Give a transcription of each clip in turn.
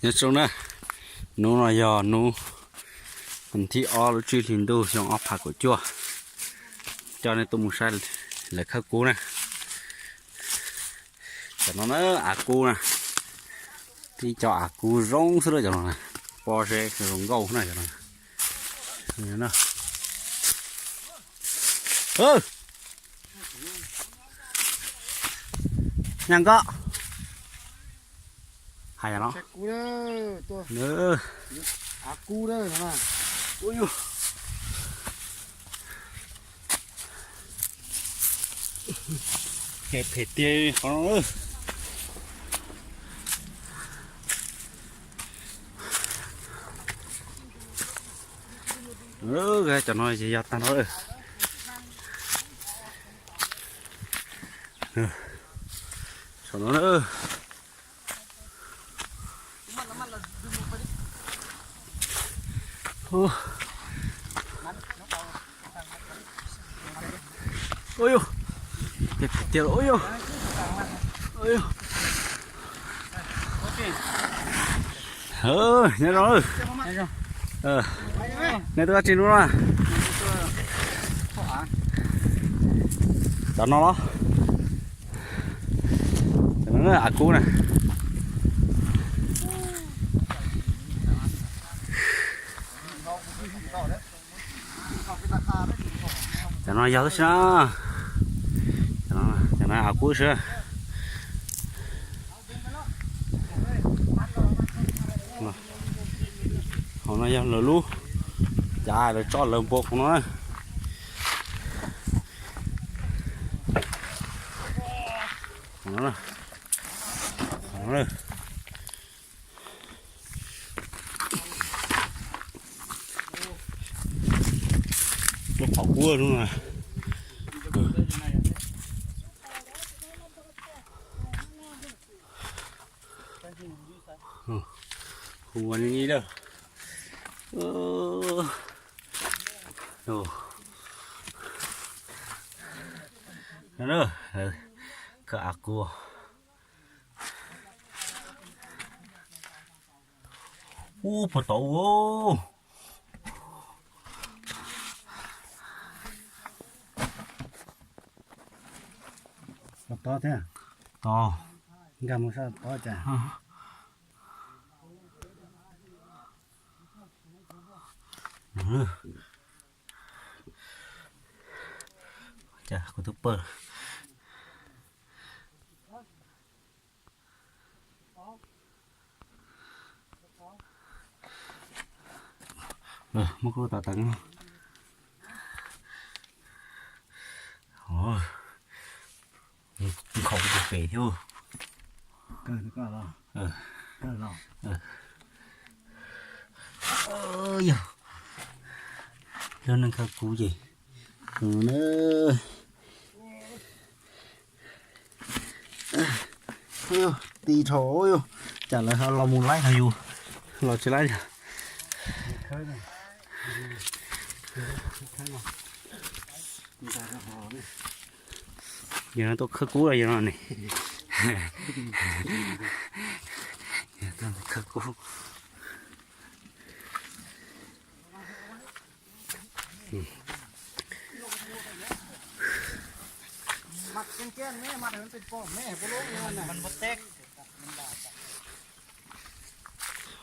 Nyob zoo na, hnub no yog hnub thib ob lub tsib hlis ntuj xyoo ob phav kaum cuaj. Coj nej tuaj mus saib lawv khawb kub na. Cov no na, av kub na, tib co av kub zoo xwb lawm cov no na, pob zeb zoo nkauj na cov no. Nyaj Nkoj, hais no, ces phem tiag qhov no. Cov no ces yog tag no. Saum no na. Ua yus, tiag, ua yus. Nyob zoo. Nej tuaj dab tsi hnub no? Cov no los, av kub na. Cov no yog tib si na. Cov no av kub si. Hauv no yog lawv lub, cav lawv tso lawv npua hauv no na. Lub qhov kub lub no. Hu ua li lawm. Khawb av kub. Ub, puag tod ub. Tod thiab. Tod. Nkag mus sab tod cas. Cas kuv twb pawg. Muab kuv tau teev no. Nkhaus pem thiab. Yog lub neej khawb kub ces, ti dhau, cas lawv ho los mus laib no yus los tsis laib. Yog no tuaj khawb kub los yog no ne. Khawb kub.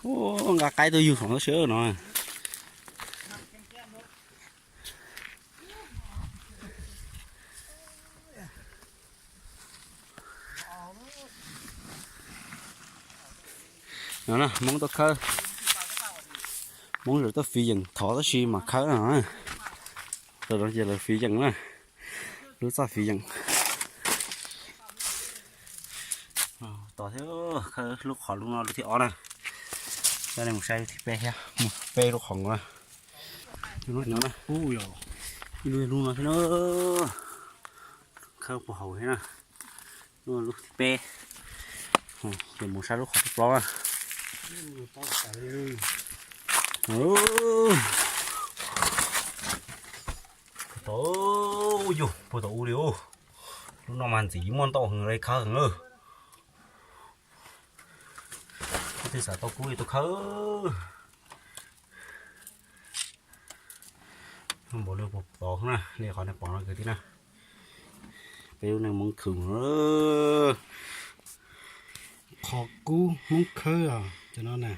Ub, nqa qaib tuaj yug saum no seb no. No na, Hmoob tuaj khawb, Hmoob yuav tuaj fiv yeem thov tab sis mas khawb no. Lawv ces lawv fiv yeem na, lub txaj fiv yeem. Tos thiab, khawb lub qhov lub no lub thib ob na. Coj nej mus saib lub thib peb thiab, mus peb lub qhov no. Ib lub no thiab na, khawb puag hauv thiab na. Lub thib peb, ces mus saib lub qhov thib plaub na. Puag tom, yus puag tom ub li. Lub no mas ntxim muaj ntau heev li, khawb heev lawm. Twb xav tau kub li tuaj khawb. Npaum li puas tod na, li qhov nej pom no kwv tij na. Peb lub neej Hmoob khwv. Qhov kub Hmoob khawb os cov no na.